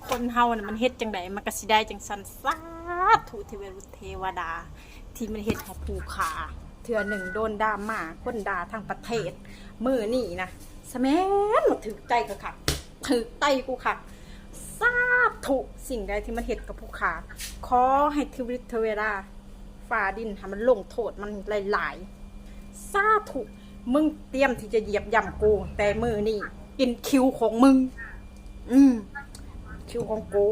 ຄົນເຮົານະມັນເຮັດຈັ່ງໃດມັນກະຊິໄດ້ຈັ່ງຊັ້ນ. ສາທຸເທວະເທວະດາ ທີ່ມັນເຮັດໃຫ້ຜູ້ຂ້າ ເທື່ອໜຶ່ງໂດນດ່າມາ ຄົນດ່າທັງປະເທດ. ມື້ນີ້ນະ ສະແມ່ນວ່າຖືກໃຈຂ້ອຍຄັກ ຖືກໃຈກູຄັກ. ສາທຸ ສິ່ງໃດທີ່ມັນເຮັດກັບຜູ້ຂ້າ ຂໍໃຫ້ເທວະເທວະດາ ຟ້າດິນໃຫ້ມັນລົງໂທດມັນຫຼາຍໆ. ສາທຸ ມຶງຕຽມທີ່ຈະຢຽບຢ່ຳກູ ແຕ່ມື້ນີ້ກິນຄິວຂອງມຶງ. ອືມ ຄິວຂອງກູ.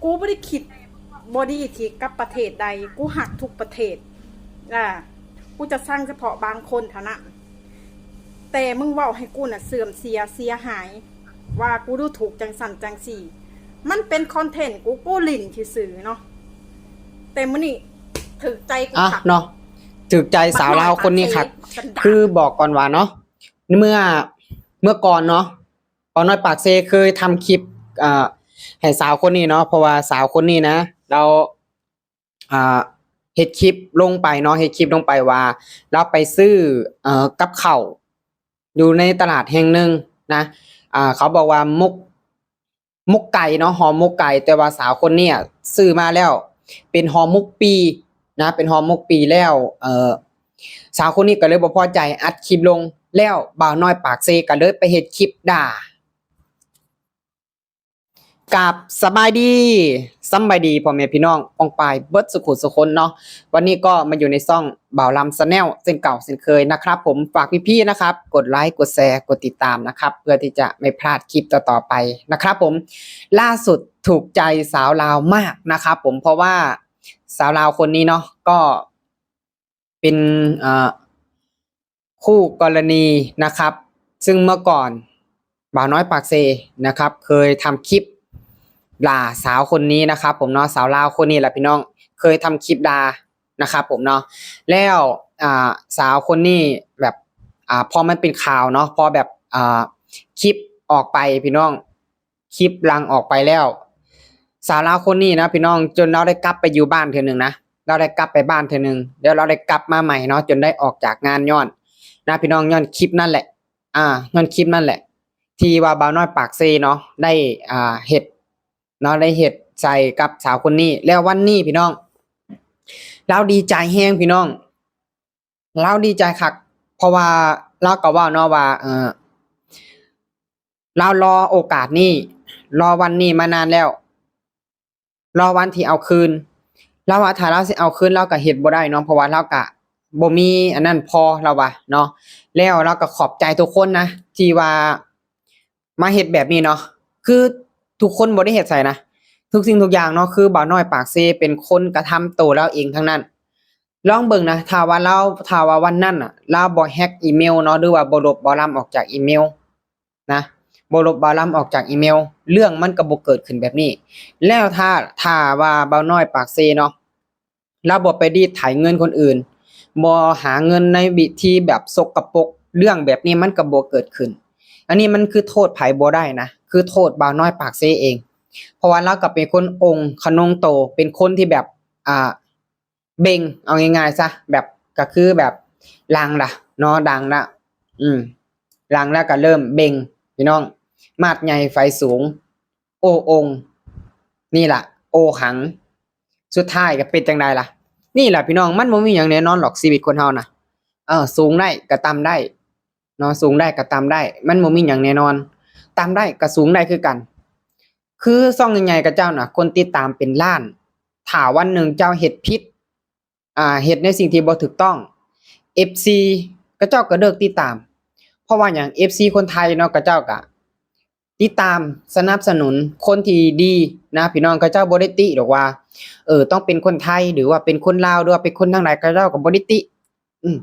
ກູບໍ່ໄດ້ຄິດບໍ່ດີທີ່ກັບປະເທດໃດ. ກູຮັກທຸກປະເທດ. ອ່າ ກູຈະຊັງສະເພາະບາງຄົນເທົ່ານັ້ນ. ແຕ່ມຶງເວົ້າໃຫ້ກູນະເສື່ອມເສຍ ເສຍຫາຍ ວ່າກູດູຖູກຈັ່ງຊັ້ນຈັ່ງຊີ້. ມັນເປັນຄອນເທັນກູ ກູຫຼິ້ນຊື່ໆເນາະ. ແຕ່ມື້ນີ້ຖືກໃຈກູ ອ່ະ ຄັກເນາະ ຖືກໃຈສາວລາວຄົນນີ້ຄັກ. ຄືບອກກ່ອນວ່າເນາະ ເມື່ອ ເມື່ອກ່ອນເນາະ ບ່າວນ້ອຍປາກເຊເຄີຍທຳຄລິບ ອ່າ ໃຫ້ສາວຄົນນີ້ເນາະ ເພາະວ່າສາວຄົນນີ້ນະ ລາວ ອ່າ ເຮັດຄລິບລົງໄປເນາະ ເຮັດຄລິບລົງໄປວ່າລາວໄປຊື້ ເອີ ກັບເຂົ້າຢູ່ໃນຕະຫຼາດແຫ່ງໜຶ່ງນະ. ອ່າ ເຂົາບອກວ່າໝົກ ໝົກໄກ່ເນາະ ຫໍ່ໝົກໄກ່ ແຕ່ວ່າສາວຄົນນີ້ຊື້ມາແລ້ວ ເປັນຫໍ່ໝົກປີນະ ເປັນຫໍ່ໝົກປີແລ້ວ. ເອີ ສາວຄົນນີ້ກໍເລີຍບໍ່ພໍໃຈ ອັດຄລິບລົງ ແລ້ວບ່າວນ້ອຍປາກເຊກໍເລີຍໄປເຮັດຄລິບດ່າ. ກາບສະບາຍດີ ສຳບາຍດີພໍ່ແມ່ພີ່ນ້ອງປ້ອງປາຍເບິດສຸຂຸສຸຄົນເນາະ. ວັນນີ້ກໍມາຢູ່ໃນຊ່ອງບ່າວລຳ Channel ເຊັ່ນເກົ່າເຊັ່ນເຄີຍນະຄັບຜົມ. ຝາກພີ່ໆນະຄັບ ກົດໄລ ກົດແຊ ກົດຕິດຕາມນະຄັບ ເພື່ອທີ່ຈະໄມ່ພລາດຄລິບຕໍ່ໆໄປນະຄັບຜົມ. ລ່າສຸດຖືກໃຈສາວລາວມາກນະຄັບຜົມ ເພາະວ່າສາວລາວຄົນນີ້ເນາະ ກໍ ເປັນ ເອີ ຄູ່ກໍລະນີນະຄັບ ຊຶ່ງເມື່ອກ່ອນບ່າວນ້ອຍປາກເຊນະຄັບ ເຄີຍທຳຄລິບດ່າສາວຄົນນີ້ນະຄັບຜົມເນາະ. ສາວລາວຄົນນີ້ລະພີ່ນ້ອງ ເຄີຍທຳຄລິບດ່ານະຄັບຜົມເນາະ. ແລ້ວ ອ່າ ສາວຄົນນີ້ແບບ ອ່າ ພໍມັນເປັນຂ່າວເນາະ ພໍແບບ ອ່າ ຄລິບອອກໄປພີ່ນ້ອງ ຄລິບຫຼັງອອກໄປແລ້ວ ສາວລາວຄົນນີ້ນະພີ່ນ້ອງ ຈົນລາວໄດ້ກັບໄປຢູ່ບ້ານເທື່ອໜຶ່ງນະ ລາວໄດ້ກັບໄປບ້ານເທື່ອໜຶ່ງ ແລ້ວລາວໄດ້ກັບມາໃໝ່ເນາະ ຈົນໄດ້ອອກຈາກງານ ຍ້ອນນະພີ່ນ້ອງ ຍ້ອນຄລິບນັ້ນແຫຼະ ອ່າ ຍ້ອນຄລິບນັ້ນແຫຼະ ທີ່ວ່າບ່າວນ້ອຍປາກເຊເນາະ ໄດ້ ອ່າ ເຮັດເນາະ ໄດ້ເຮັດໃສ່ກັບສາວຄົນນີ້. ແລ້ວວັນນີ້ພີ່ນ້ອງ ລາວດີໃຈແຮງພີ່ນ້ອງ ລາວດີໃຈຄັກ ເພາະວ່າລາວກໍເວົ້າເນາະວ່າ ເອີ ລາວລໍໂອກາດນີ້ ລໍວັນນີ້ມານານແລ້ວ ລໍວັນທີ່ເອົາຄືນ. ລາວວ່າຖ້າລາວຊິເອົາຄືນ ລາວກໍເຮັດບໍ່ໄດ້ເນາະ ເພາະວ່າລາວກະບໍ່ມີອັນນັ້ນພໍ ລາວວ່າເນາະ. ແລ້ວລາວກໍຂອບໃຈທຸກຄົນນະ ທີ່ວ່າມາເຮັດແບບນີ້ເນາະ ຄືທຸກຄົນບໍ່ໄດ້ເຮັດໃສ່ນະ ທຸກສິ່ງທຸກຢ່າງເນາະ ຄືບ່າວນ້ອຍປາກເຊເປັນຄົນກະທຳໂຕລາວເອງທັງນັ້ນ. ລອງເບິ່ງນະ ຖ້າວ່າລາວ ຖ້າວ່າວັນນັ້ນນະ ລາວບໍ່ແຮັກອີເມວເນາະ ຫຼືວ່າບໍ່ລົບບ່າວລຳອອກຈາກອີເມວນະ ບໍ່ລົບບ່າວລຳອອກຈາກອີເມວ ເລື່ອງມັນກໍບໍ່ເກີດຂຶ້ນແບບນີ້. ແລ້ວຖ້າ ຖ້າວ່າບ່າວນ້ອຍປາກເຊເນາະ ລາວບໍ່ໄປລີດໄຖເງິນຄົນອື່ນ ບໍ່ຫາເງິນໃນວິທີແບບສົກກະປົກ ເລື່ອງແບບນີ້ມັນກໍບໍ່ເກີດຂຶ້ນ. ອັນນີ້ມັນຄືໂທດໃຜບໍ່ໄດ້ນະ ຄືໂທດບ່າວນ້ອຍປາກເຊເອງ ເພາະວ່າລາວກໍເປັນຄົນອົງຂະນົງໂຕ ເປັນຄົນທີ່ແບບ ອ່າ ເບັ່ງ ເອົາງ່າຍໆຊະ ແບບ ກໍຄືແບບດັງລະເນາະ ດັງລະ ອືມ ດັງລະກໍເລີ່ມເບັ່ງ ພີ່ນ້ອງ ມາດໃຫຍ່ໄຟສູງ ໂອ້ອົງ ນີ້ລະ ໂອ້ຫັງ ສຸດທ້າຍກໍເປັນຈັ່ງໃດລະ? ນີ້ລະພີ່ນ້ອງ ມັນບໍ່ມີຫຍັງແນ່ນອນດອກ ຊີວິດຄົນເຮົານະ ເອີ ສູງໄດ້ກໍຕ່ຳໄດ້ ເນາະ ສູງໄດ້ກໍຕ່ຳໄດ້ ມັນບໍ່ມີຫຍັງແນ່ນອນ ຕ່ຳໄດ້ກໍສູງໄດ້ຄືກັນ. ຄືຊ່ອງໃຫຍ່ໆຂະເຈົ້ານະ ຄົນຕິດຕາມເປັນລ້ານ ຖ້າວັນໜຶ່ງເຈົ້າເຮັດຜິດ ອ່າ ເຮັດໃນສິ່ງທີ່ບໍ່ຖືກຕ້ອງ ເອັຟຊີຂະເຈົ້າກໍເລີກຕິດຕາມ. ເພາະວ່າຫຍັງ? ເອັຟຊີຄົນໄທເນາະ ຂະເຈົ້າກໍຕິດຕາມສະໜັບສະໜູນຄົນທີ່ດີນະ ພີ່ນ້ອງ ຂະເຈົ້າບໍ່ໄດ້ຕິດອກວ່າ ເອີ ຕ້ອງເປັນຄົນໄທ ຫຼືວ່າເປັນຄົນລາວ ຫຼືວ່າເປັນຄົນທາງໃດ ຂະເຈົ້າກໍບໍ່ໄດ້ຕິ ອືມ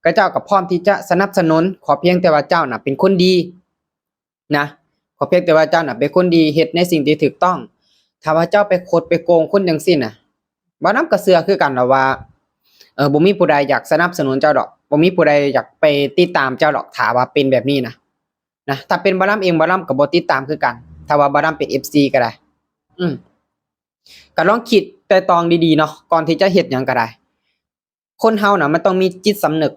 ຂະເຈົ້າກໍພ້ອມທີ່ຈະສະໜັບສະໜູນ ຂໍພຽງແຕ່ວ່າເຈົ້ານະເປັນຄົນດີນະ ຂໍພຽງແຕ່ວ່າເຈົ້ານະເປັນຄົນດີ ເຮັດໃນສິ່ງທີ່ຖືກຕ້ອງ. ຖ້າວ່າເຈົ້າໄປຄົດໄປໂກງຄົນຈັ່ງຊີ້ນະ ບ່າວລຳກໍເຊື່ອຄືກັນລະວ່າ ເອີ ບໍ່ມີຜູ້ໃດຢາກສະໜັບສະໜູນເຈົ້າດອກ ບໍ່ມີຜູ້ໃດຢາກໄປຕິດຕາມເຈົ້າດອກ ຖ້າວ່າເປັນແບບນີ້ນະ ນະ ຖ້າເປັນບ່າວລຳເອງ ບ່າວລຳກໍບໍ່ຕິດຕາມຄືກັນ ຖ້າວ່າບ່າວລຳເປັນເອັຟຊີກໍໄດ້ ອືມ ກໍລອງຄິດໄຕ່ຕອງດີໆເນາະ ກ່ອນທີ່ຈະເຮັດຫຍັງກໍໄດ້. ຄົນເຮົານະ ມັນຕ້ອງມີຈິດສຳນຶກ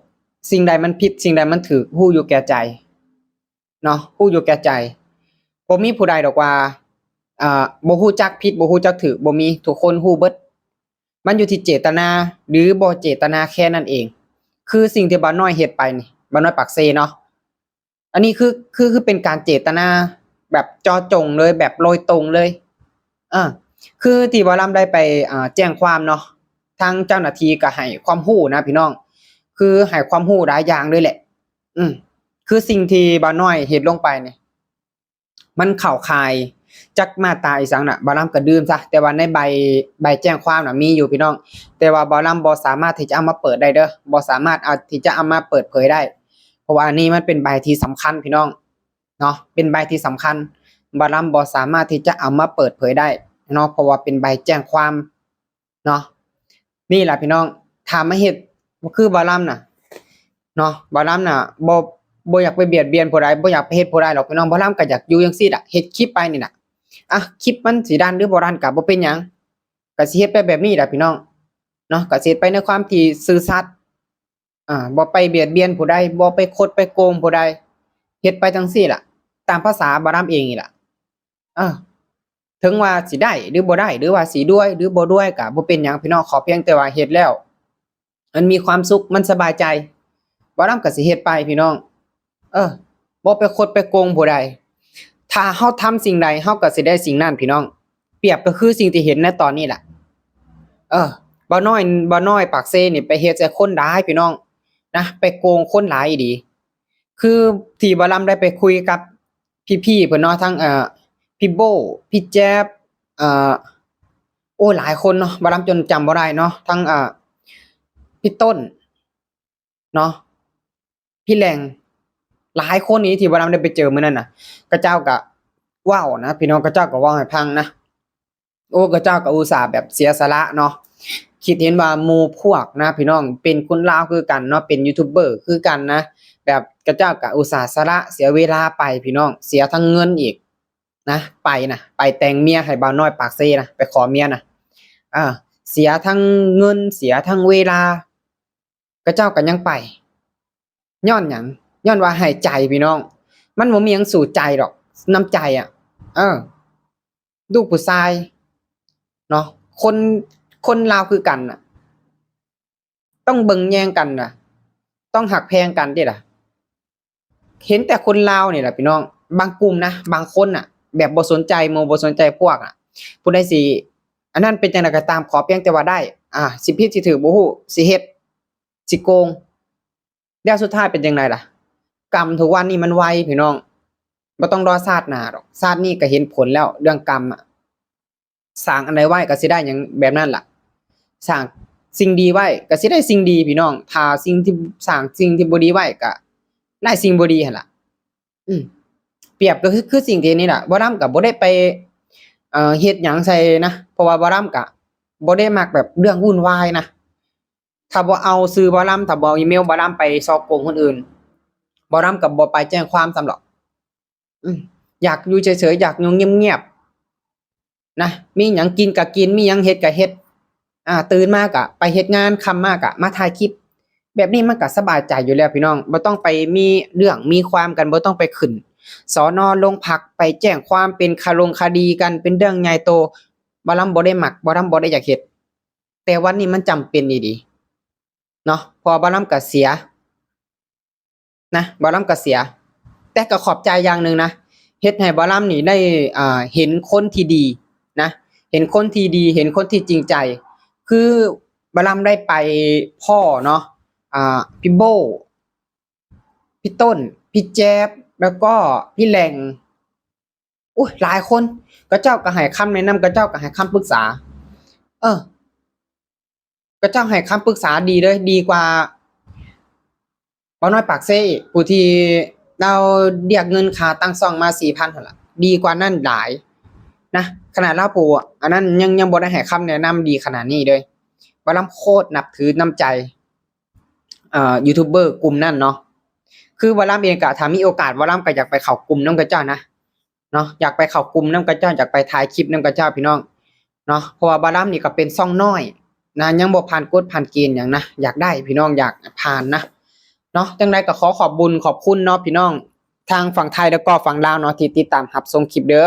ສິ່ງໃດມັນຜິດ ສິ່ງໃດມັນຖືກ ຮູ້ຢູ່ແກ່ໃຈເນາະ ຮູ້ຢູ່ແກ່ໃຈ. ບໍ່ມີຜູ້ໃດດອກວ່າ ອ່າ ບໍ່ຮູ້ຈັກຜິດ ບໍ່ຮູ້ຈັກຖືກ ບໍ່ມີ ທຸກຄົນຮູ້ເບິດ. ມັນຢູ່ທີ່ເຈດຕະນາ ຫຼື ບໍ່ເຈດຕະນາແຄ່ນັ້ນເອງ. ຄືສິ່ງທີ່ບ່າວນ້ອຍເຮັດໄປນີ້ ບ່າວນ້ອຍປາກເຊເນາະ, ອັນນີ້ຄື ຄື ຄືເປັນການເຈດຕະນາແບບເຈາະຈົງເລີຍ ແບບໂດຍຕົງເລີຍ. ເອີ ຄືທີ່ບ່າວລຳໄດ້ໄປ ອ່າ ແຈ້ງຄວາມເນາະ, ທາງເຈົ້າໜ້າທີ່ກໍໃຫ້ຄວາມຮູ້ນະພີ່ນ້ອງ, ຄືໃຫ້ຄວາມຮູ້ຫຼາຍຢ່າງເລີຍແຫຼະ. ອືມ ຄືສິ່ງທີ່ບ່າວນ້ອຍເຮັດລົງໄປນີ້ ມັນເຂົ້າຂ່າຍຈັກມາດຕາອີ່ສັງນະ ບ່າວລຳກໍລືມຊະ, ແຕ່ວ່າໃນໃບ ໃບແຈ້ງຄວາມນະມີຢູ່ພີ່ນ້ອງ, ແຕ່ວ່າບ່າວລຳບໍ່ສາມາດທີ່ຈະເອົາມາເປີດໄດ້ເດີ້, ບໍ່ສາມາດເອົາ ທີ່ຈະເອົາມາເປີດເຜີຍໄດ້ ເພາະວ່າອັນນີ້ມັນເປັນໃບທີ່ສຳຄັນພີ່ນ້ອງເນາະ, ເປັນໃບທີ່ສຳຄັນ, ບ່າວລຳບໍ່ສາມາດທີ່ຈະເອົາມາເປີດເຜີຍໄດ້ເນາະ ເພາະວ່າເປັນໃບແຈ້ງຄວາມ ເນາະ. ນີ້ລະພີ່ນ້ອງ ຖ້າມາເຮັດຄືບ່າວລຳນະເນາະ, ບ່າວລຳນະບໍ່ ບໍ່ຢາກໄປບຽດບຽນຜູ້ໃດ ບໍ່ຢາກໄປເຮັດຜູ້ໃດດອກພີ່ນ້ອງ, ບ່າວລຳກໍຢາກຢູ່ຈັ່ງຊີ້ລະ ເຮັດຄລິບໄປນີ້ນະ. ອ່ະ ຄລິບມັນຊິດັນ ຫຼື ບໍ່ດັນກໍບໍ່ເປັນຫຍັງ, ກໍຊິເຮັດໄປແບບນີ້ລະພີ່ນ້ອງເນາະ, ກໍຊິເຮັດໄປໃນຄວາມທີ່ຊື່ສັດ ອ່າ ບໍ່ໄປບຽດບຽນຜູ້ໃດ ບໍ່ໄປຄົດໄປໂກງຜູ້ໃດ, ເຮັດໄປຈັ່ງຊີ້ລະ ຕາມພາສາບ່າວລຳເອງນີ້ລະ. ເອີ ເຖິງວ່າຊິໄດ້ ຫຼື ບໍ່ໄດ້ ຫຼື ວ່າຊິດ້ວຍ ຫຼື ບໍ່ດ້ວຍ ກະບໍ່ເປັນຫຍັງພີ່ນ້ອງ, ຂໍພຽງແຕ່ວ່າເຮັດແລ້ວມັນມີຄວາມສຸກ ມັນສະບາຍໃຈ ບ່າວລຳກະຊິເຮັດໄປພີ່ນ້ອງ. ເອີ ບໍ່ໄປຄົດໄປໂກງຜູ້ໃດ, ຖ້າເຮົາທຳສິ່ງໃດ ເຮົາກໍຊິໄດ້ສິ່ງນັ້ນພີ່ນ້ອງ. ປຽບກໍຄືສິ່ງທີ່ເຫັນໃນຕອນນີ້ແຫຼະ. ເອີ ບ່າວນ້ອຍ ບ່າວນ້ອຍປາກເຊນີ້ໄປເຮັດໃສ່ຄົນຫຼາຍພີ່ນ້ອງນະ, ໄປໂກງຄົນຫຼາຍອີ່ຫຼີ. ຄືທີ່ບ່າວລຳໄດ້ໄປຄຸຍກັບ ພີ່ໆ ເພິ່ນເນາະ, ທັງ ເອີ ພີ່ໂບ້ ພີ່ແຈ໊ບ ເອີ ໂອ້ ຫຼາຍຄົນເນາະ, ບ່າວລຳຈົນຈຳບໍ່ໄດ້ເນາະ, ທັງ ເອີ ພີ່ຕົ້ນເນາະ ພີ່ແຫຼງ ຫຼາຍຄົນນີ້ທີ່ບ່າວລຳໄດ້ໄປເຈີມື້ນັ້ນນະ, ເຂົາເຈົ້າກະເວົ້ານະພີ່ນ້ອງ, ເຂົາເຈົ້າກະເວົ້າໃຫ້ຟັງນະ. ໂອ້ ເຂົາເຈົ້າກໍອຸດສ່າແບບເສຍສະຫຼະເນາະ, ຄິດເຫັນວ່າໝູ່ພວກນະພີ່ນ້ອງ ເປັນຄົນລາວຄືກັນເນາະ, ເປັນຢູທູບເບີຄືກັນນະ, ແບບເຂົາເຈົ້າກໍອຸດສ່າສະຫຼະເສຍເວລາໄປພີ່ນ້ອງ, ເສຍທັງເງິນອີກນະ, ໄປນະ ໄປແຕ່ງເມຍໃຫ້ບ່າວນ້ອຍປາກເຊນະ, ໄປຂໍເມຍນະ, ເອີ ເສຍທັງເງິນ ເສຍທັງເວລາ ເຂົາເຈົ້າກໍຍັງໄປ. ຍ້ອນຫຍັງ? ຍ້ອນວ່າໃຫ້ໃຈພີ່ນ້ອງ, ມັນບໍ່ມີຫຍັງສູ້ໃຈດອກ, ນ້ຳໃຈອະ. ເອີ ລູກຜູ້ຊາຍເນາະ, ຄົນ ຄົນລາວຄືກັນນະ ຕ້ອງເບິ່ງແຍງກັນນະ, ຕ້ອງຮັກແພງກັນເດ້ລະ. ເຫັນແຕ່ຄົນລາວນີ້ລະພີ່ນ້ອງ, ບາງກຸ່ມນະ ບາງຄົນນະ ແບບບໍ່ສົນໃຈໝູ່ ບໍ່ສົນໃຈພວກນະ, ຜູ້ໃດຊິອັນນັ້ນເປັນຈັ່ງໃດກໍຕາມ ຂໍພຽງແຕ່ວ່າໄດ້. ອ່າ ຊິຜິດຊິຖືກບໍ່ຮູ້, ຊິເຮັດ ຊິໂກງ ແລ້ວສຸດທ້າຍເປັນຈັ່ງໃດລະ? ກຳທຸກວັນນີ້ມັນໄວພີ່ນ້ອງ, ບໍ່ຕ້ອງລໍຊາດໜ້າດອກ, ຊາດນີ້ກໍເຫັນຜົນແລ້ວເລື່ອງກຳອະ. ສ້າງອັນໃດໄວ້ກໍຊິໄດ້ຫຍັງແບບນັ້ນລະ, ສ້າງສິ່ງດີໄວ້ກໍຊິໄດ້ສິ່ງດີພີ່ນ້ອງ, ຖ້າສິ່ງທີ່ ສ້າງສິ່ງທີ່ບໍ່ດີໄວ້ກໍໄດ້ສິ່ງບໍ່ດີຫັ້ນລະ. ອືມ ປຽບກໍຄື ຄືສິ່ງທີ່ນີ້ລະ, ບ່າວລຳກໍບໍ່ໄດ້ໄປ ເອີ ເຮັດຫຍັງໃສ່ນະ, ເພາະວ່າບ່າວລຳກໍບໍ່ໄດ້ມັກແບບເລື່ອງວຸ່ນວາຍນະ. ຖ້າບໍ່ເອົາຊື່ບ່າວລຳ ຖ້າບໍ່ເອົາອີເມວບ່າວລຳໄປສໍ້ໂກງຄົນອື່ນ ບ່າວລຳກໍບໍ່ໄປແຈ້ງຄວາມຊ້ຳດອກ. ອືມ ຢາກຢູ່ເສີຍໆ ຢາກຢູ່ງຽບໆນະ, ມີຫຍັງກິນກໍກິນ ມີຫຍັງເຮັດກໍເຮັດ, ອ່າ ຕື່ນມາກໍໄປເຮັດງານ ຄ່ຳມາກໍມາຖ່າຍຄລິບ. ແບບນີ້ມັນກໍສະບາຍໃຈຢູ່ແລ້ວພີ່ນ້ອງ, ບໍ່ຕ້ອງໄປມີເລື່ອງມີຄວາມກັນ, ບໍ່ຕ້ອງໄປຂຶ້ນ ສນ ໂລງພັກ ໄປແຈ້ງຄວາມ ເປັນຄະລົງຄະດີກັນ ເປັນເລື່ອງໃຫຍ່ໂຕ. ບ່າວລຳບໍ່ໄດ້ມັກ, ບ່າວລຳບໍ່ໄດ້ຢາກເຮັດ. ແຕ່ວັນນີ້ມັນຈຳເປັນອີ່ຫຼີເນາະ, ເພາະວ່າບ່າວລຳກະເສຍນະ, ບ່າວລຳກະເສຍ. ແຕ່ກະຂອບໃຈຢ່າງໜຶ່ງນະ, ເຮັດໃຫ້ບ່າວລຳນີ້ໄດ້ ອ່າ ເຫັນຄົນທີ່ດີນະ, ເຫັນຄົນທີ່ດີ ເຫັນຄົນທີ່ຈິງໃຈ. ຄືບ່າວລຳໄດ້ໄປພໍ້ເນາະ ອ່າ ພີ່ໂບ້ ພີ່ຕົ້ນ ພີ່ແຈ໊ບ ແລ້ວກໍພີ່ແຫຼງ. ໂອ້ຍ ຫຼາຍຄົນ ເຂົາເຈົ້າກໍໃຫ້ຄຳແນະນຳ, ເຂົາເຈົ້າກໍໃຫ້ຄຳປຶກສາ. ເອີ ເຂົາເຈົ້າໃຫ້ຄຳປຶກສາດີເລີຍ, ດີກວ່າບ່າວນ້ອຍປາກເຊອີກ, ຜູ້ທີ່ລາວລຽກເງິນຄ່າຕັ້ງຊ່ອງມາສີ່ພັນຫັ້ນລະ, ດີກວ່ານັ້ນຫຼາຍນະ. ຂະໜາດລາວຜູ້ອັນນັ້ນຍັງ ຍັງບໍ່ໄດ້ໃຫ້ຄຳແນະນຳດີຂະໜາດນີ້ເລີຍ. ບ່າວລຳໂຄດນັບຖືນ້ຳໃຈ ເອີ ຢູທູບເບີກຸ່ມນັ້ນເນາະ. ຄືບ່າວລຳເອງກະ ຖ້າມີໂອກາດ ບ່າວລຳກະຢາກໄປເຂົ້າກຸ່ມນຳເຂົາເຈົ້ານະ ເນາະ, ຢາກໄປເຂົ້າກຸ່ມນຳເຂົາເຈົ້າ, ຢາກໄປຖ່າຍຄລິບນຳເຂົາເຈົ້າ ພີ່ນ້ອງເນາະ. ເພາະວ່າບ່າວລຳນີ້ກໍເປັນຊ່ອງນ້ອຍນະ, ຍັງບໍ່ຜ່ານກົດຜ່ານເກນຫຍັງນະ, ຢາກໄດ້ ພີ່ນ້ອງ ຢາກຜ່ານນະເນາະ. ຈັ່ງໃດກໍຂໍຂອບບຸນຂອບຄຸນເນາະ ພີ່ນ້ອງ ທາງຝັ່ງໄທ ແລ້ວກໍຝັ່ງລາວເນາະ ທີ່ຕິດຕາມຮັບຊົມຄລິບເດີ.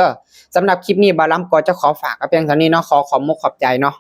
ສຳລັບຄລິບນີ້ ບ່າວລຳກໍຈະຂໍຝາກໄວ້ພຽງເທົ່ານີ້ເນາະ. ຂໍຂອບມຸກຂອບໃຈເນາະ.